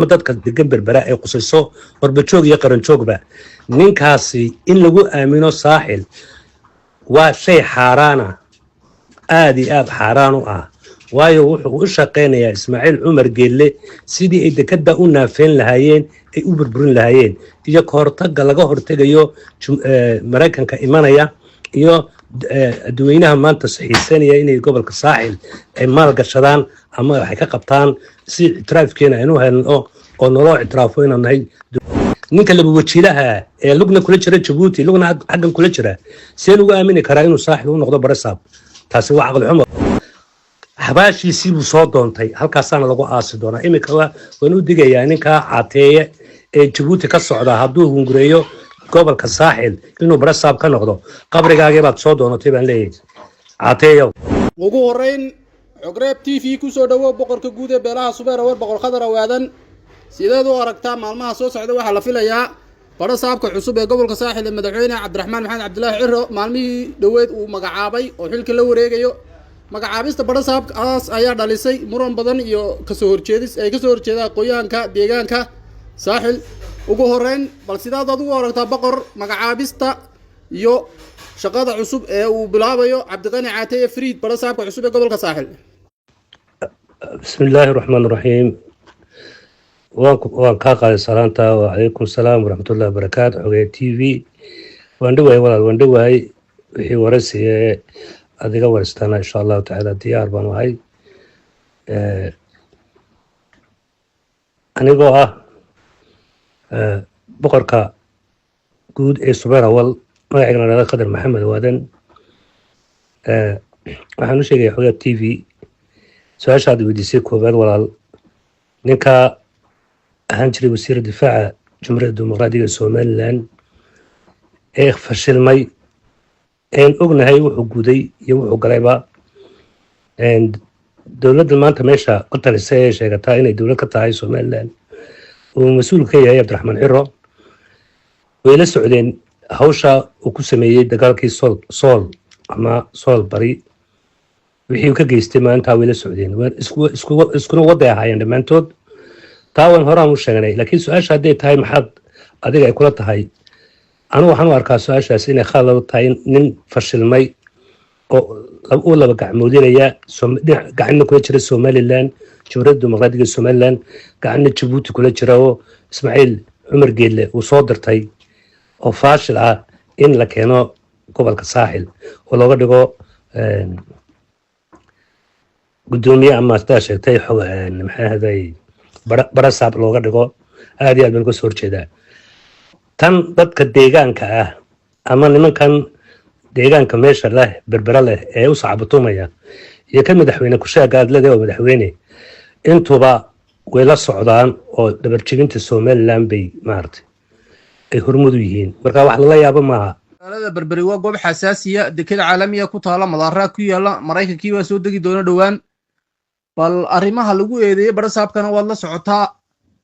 Dadka degan Berbera ay qusayso, qorbajoog iyo qaranjoogba, ninkaasi in lagu aamino Saaxil waa shay xaaraana, aada iyo aada xaaraan u ah, waayo wuxuu u shaqaynayaa Ismaaciil Cumar Geelle sidii ay dekadda u naafeen lahaayeen, ay u burburin lahaayeen, iyo ka hortagga laga hortegayo Maraykanka imanaya iyo dadweynaha maanta saxiisanaya inay gobolka Saaxil ay maal gashadaan ama waxay ka qabtaan, si ictiraafkeena aynu helno oo naloo ictiraafo inaan nahay. Ninka laba wajiilaha ee lugna kula jira Jabuuti, lugna xaggan kula jira, see lagu aamini karaa inuu Saaxil u noqdo barasaab? Taasi waa caqli xumo. Xabaashiisii buu soo doontay, halkaasaana lagu aasi doonaa. Iminka waan u digayaa ninkaa Caateeye ee Jabuuti ka socda, hadduu hungureeyo gobolka Saaxil inuu barasaab ka noqdo, qabrigaagii baad soo doonatay baan leeyahay, Caateeyow. Ugu horreyn, Xogreeb TV kusoo dhawow, boqorka guud ee beelaha Subeer Awal, Boqor Khadar Awaadan. Sideed u aragtaa maalmaha soo socda waxaa la filayaa badho saabka cusub ee gobolka Saaxil ee madaxweyne Cabdiraxmaan Maxamed Cabdilaahi Ciro maalmihii dhoweed uu magacaabay oo xilka la wareegayo? Magacaabista badho saabkaas ayaa dhalisay muran badan iyo kasoo horjeedis ay kasoo horjeedaan aqoonyahanka deegaanka Saaxil. Ugu horreyn, bal sidaad adigu aragtaa, boqor, magacaabista iyo shaqada cusub ee uu bilaabayo Cabdiqani Caateye Friid, badho saabka cusub ee gobolka Saaxil? Bismi illaahi raxmaan raxiim. Waan kaa qaaday salaanta. Wacalaykum salaam waraxmatullahi wabarakaatu. Xogee TV, waan dhowahay walaal, waan dhowahay. Wixii waraysi ee adiga waraystaana, insha Allahu tacaala, diyaar baan ahay. Anigoo ah boqorka guud ee Subeer Awal, magacaygana dhada Khadar Maxamed Waadan, waxaan u sheegaya Xogaa TV su-aashaad weydiisay koowaad, walaal, ninka ahaan jiray wasiir difaaca Jumhuuriyadda Dimuqraadiga Somaliland ee fashilmay een ognahay wuxuu guday iyo wuxuu galayba, dowladda maanta meesha ka talisa ee sheegataa inay dowlad ka tahay Somaliland uu mas-uul ka yahay Cabdiraxmaan Ciro, way la socdeen hawsha uu ku sameeyey dagaalkii Sool ama Sool Bari. Wixii uu ka geystay maalintaa way la socdeen, iskuna waday ahaayeen dhammaantood. Taa waan horaan u sheegnay. Laakiin su-aasha hadday tahay maxaad adiga ay kula tahay, anigu waxaan u arkaa su-aashaas inay khalad tahay. Nin fashilmay oo u laba gacmoodinaya, dhinac gacanna kula jira Somaliland, Jamhuuriyadda Dimuqraadiga Somaliland, gacanna Jabuuti kula jira oo Ismaaciil Cumar Geelle uu soo dirtay oo faashil ah, in la keeno gobolka Saaxil oo looga dhigo gudoomiye ama sidaa sheegtay maxay ahaday, barasaab looga dhigo, aad iyo aad baan uga soo horjeedaa. Tan dadka deegaanka ah ama nimankan deegaanka meesha leh, Berbere leh, ee u sacbatumaya iyo ka madaxweyne kusheega aad leedahay oo madaxweyne, intuba way la socdaan oo dhabarjebinta Somaliland bay maaragtay ay hormud u yihiin. Marka wax lala yaabo maaha. Magaalada Berberi waa goob xasaasiya, dekeda caalamiya ku taala, madaaraa ku yaala, Maraykankii baa soo degi doona dhowaan. Bal arrimaha lagu eedeeyey barasaabkana waad la socotaa.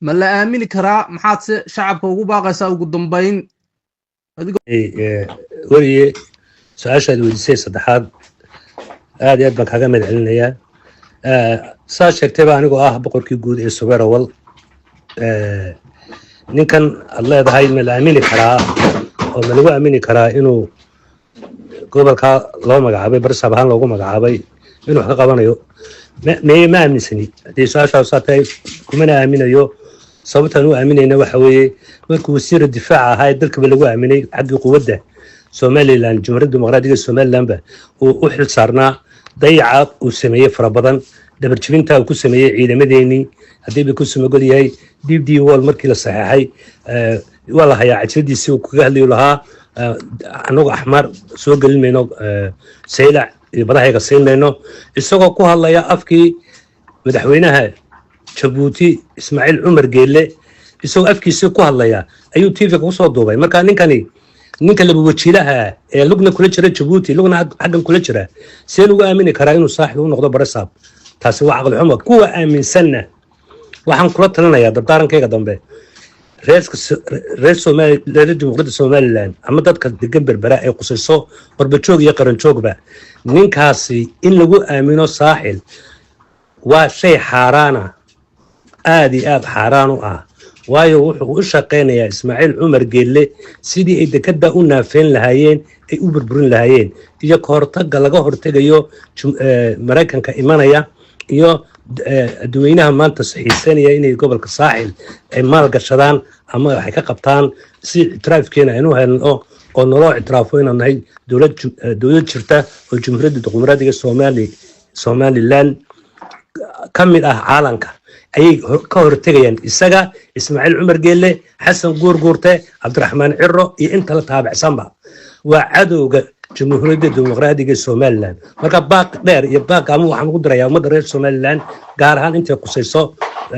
Ma la aamini karaa? Maxaad se shacabka ugu baaqaysaa ugu dambayn? Weliye, su-aashaad weydiisay saddexaad aad iyo aad baan kaaga mahad celinayaa. Saa sheegtayba, anigoo ah boqorkii guud ee Subeerawal, ninkan aad leedahay ma la aamini karaa oo ma lagu aamini karaa inuu gobolka loo magacaabay, barsaab ahaan loogu magacaabay, inuu wax ka qabanayo, ma aaminsani. Haddii su-aashaas saa tahay, kumana aaminayo. Sababtaan u aaminayna waxa weeye, markuu wasiira difaaca ahaa ee dalkaba lagu aaminay xaggii quwadda Somaliland, Jumhuuriyadda Dimuqraadiga Somalilandba uu u xil saarnaa, dayaca uu sameeyey fara badan, dhabarjibinta uu ku sameeyey ciidamadeenii, haddii ba ku samagol yahay DP World markii la saxeexay, waa la hayaa cajaladiisii uu kaga hadlayu lahaa, annagu axmaar soo gelin mayno Saylac iyo badahayga siin mayno, isagoo ku hadlaya afkii madaxweynaha Jabuuti Ismaaciil Cumar Geelle, isagoo afkiisii ku hadlaya ayuu TV kusoo duubay. Marka ninkani, ninka laba wajiilaha ee lugna kula jira Jabuuti, lugna xaggan kula jira, see lagu aamini karaa inuu saaxib u noqdo barasaab? Taasi waa caqli xumo. Kuwa aaminsanna waxaan kula talinayaa dardaarankayga dambe: reer Somaali, reer Jamhuuriyadda Somaliland ama dadka degan Berbera ay qusayso, qorbajoog iyo qaranjoogba, ninkaasi in lagu aamino Saaxil waa shay xaaraana, Aada iyo aada xaaraan u ah, waayo wuxuu u shaqaynayaa Ismaaciil Cumar Geelle sidii ay dekadda u naafeen lahaayeen, ay u burburin lahaayeen, iyo ka hortagga laga hortegayo Maraykanka imanaya iyo dadweynaha maanta saxiisanaya inay gobolka Saaxil ay maal gashadaan ama waxay ka qabtaan, si ictiraafkeena aynu helno oo naloo ictiraafo inaan nahay dowlad jirta oo Jamhuuriyadda Dimuqraadiga Somaliland ka mid ah caalamka ayay ka hortegayaan. Isaga, Ismaaciil Cumar Geelle, Xasan Guurguurte, Cabdiraxmaan Ciro iyo inta la taabacsanba waa cadowga Jamhuuriyadda Dimuqraadiga Somaliland. Marka baaq dheer iyo baaq ama waxaan ugu dirayaa ummadda reer Somaliland, gaar ahaan intay qusayso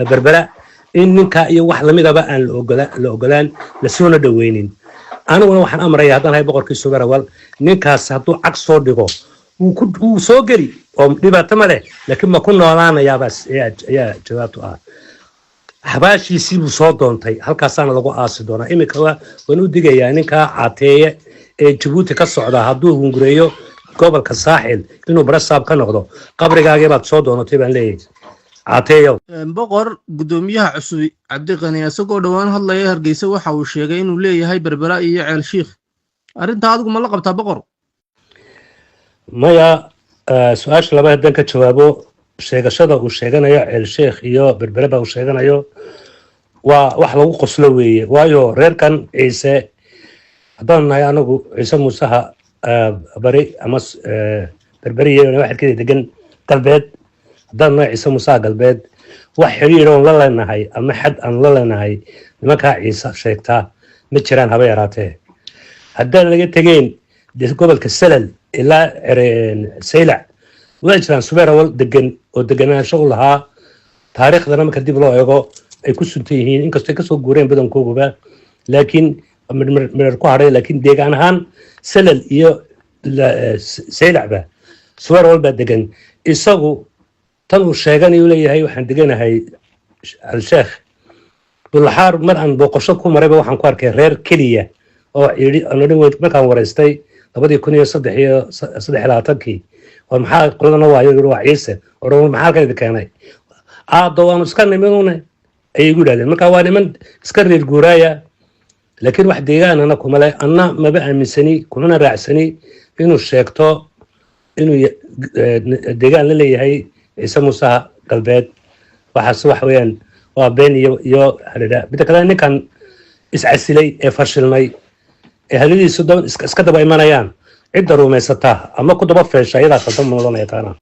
Berbera, in ninka iyo wax lamidaba aan la ogolaan, lasoona dhoweynin. Aniguna waxaan amraya, haddaan hay boqorkii Subarawal, ninkaas hadduu cag soo dhigo wuu soo geli oo dhibaato ma leh, laakiin ma ku noolaanayaabaa ayaa jawaabtu ah. Xabaashiisii buu soo doontay, halkaasaana lagu aasi doonaa. Iminka waan u digayaa ninkaa Caateeye ee Jabuuti ka socda, hadduu hungureeyo gobolka Saaxil inuu barasaab ka noqdo, qabrigaagii baad soo doonatay baan leeyahay, Caateeyow. Boqor, guddoomiyaha cusub Cabdiqani isagoo dhowaan hadlaya Hargeysa waxa uu sheegay inuu leeyahay Berbera iyo Ceel Shiikh. Arrintaa adigu ma la qabtaa, boqor? Maya. Su-aasha laba haddaan ka jawaabo, sheegashada uu sheeganayo Ceel Sheekh iyo Berbere ba uu sheeganayo waa wax lagu qoslo weeye, waayo reerkan Ciise haddaan nahay anagu Ciise Muusaha bari ama Berbere iyo waxadkeeda degan galbeed, haddaan nahay Ciise Muusaha galbeed, wax xiriir oon la leenahay ama xad aan la leenahay nimankaa Ciise sheegtaa ma jiraan haba yaraatee. Haddaan laga tegeyn dee gobolka Salal ilaa Saylac waa jiraan Subeerawal degan oo deganaansho u lahaa, taariikhdana marka dib loo eego ay ku suntan yihiin, inkastoo ay kasoo guureen badankooguba, laakiin midhar ku hadhay, laakiin deegaan ahaan Salal iyo Saylacba Subeerawal baa degan. Isagu tan uu sheeganayu leeyahay waxaan deganahay Alsheekh Dulaxaar, mar aan booqasho ku marayba waxaan ku arkay reer keliya oo yidhi aan odhan weyn. Markaan waraystay 2023-kii, war maxaa qoladana waayo? Yidhi waa Ciise. Odhan maxaa halkan idin keenay? Aado waanu iska nimidune ayay igu yidhahdeen. Marka waa niman iska reer guuraaya, laakiin wax deegaanana kuma le. Anna maba aaminsani kumana raacsani inuu sheegto inuu deegaan la leeyahay Ciise Muusaha galbeed. Waxaas waxa weeyaan waa been iyo hadhadha. Midda kale, ninkan iscasilay ee fashilmay ee hadadiisu iska daba imanayaan, cidda rumaysata ama ku daba feesha iyadaa khaldan noqonaya taana.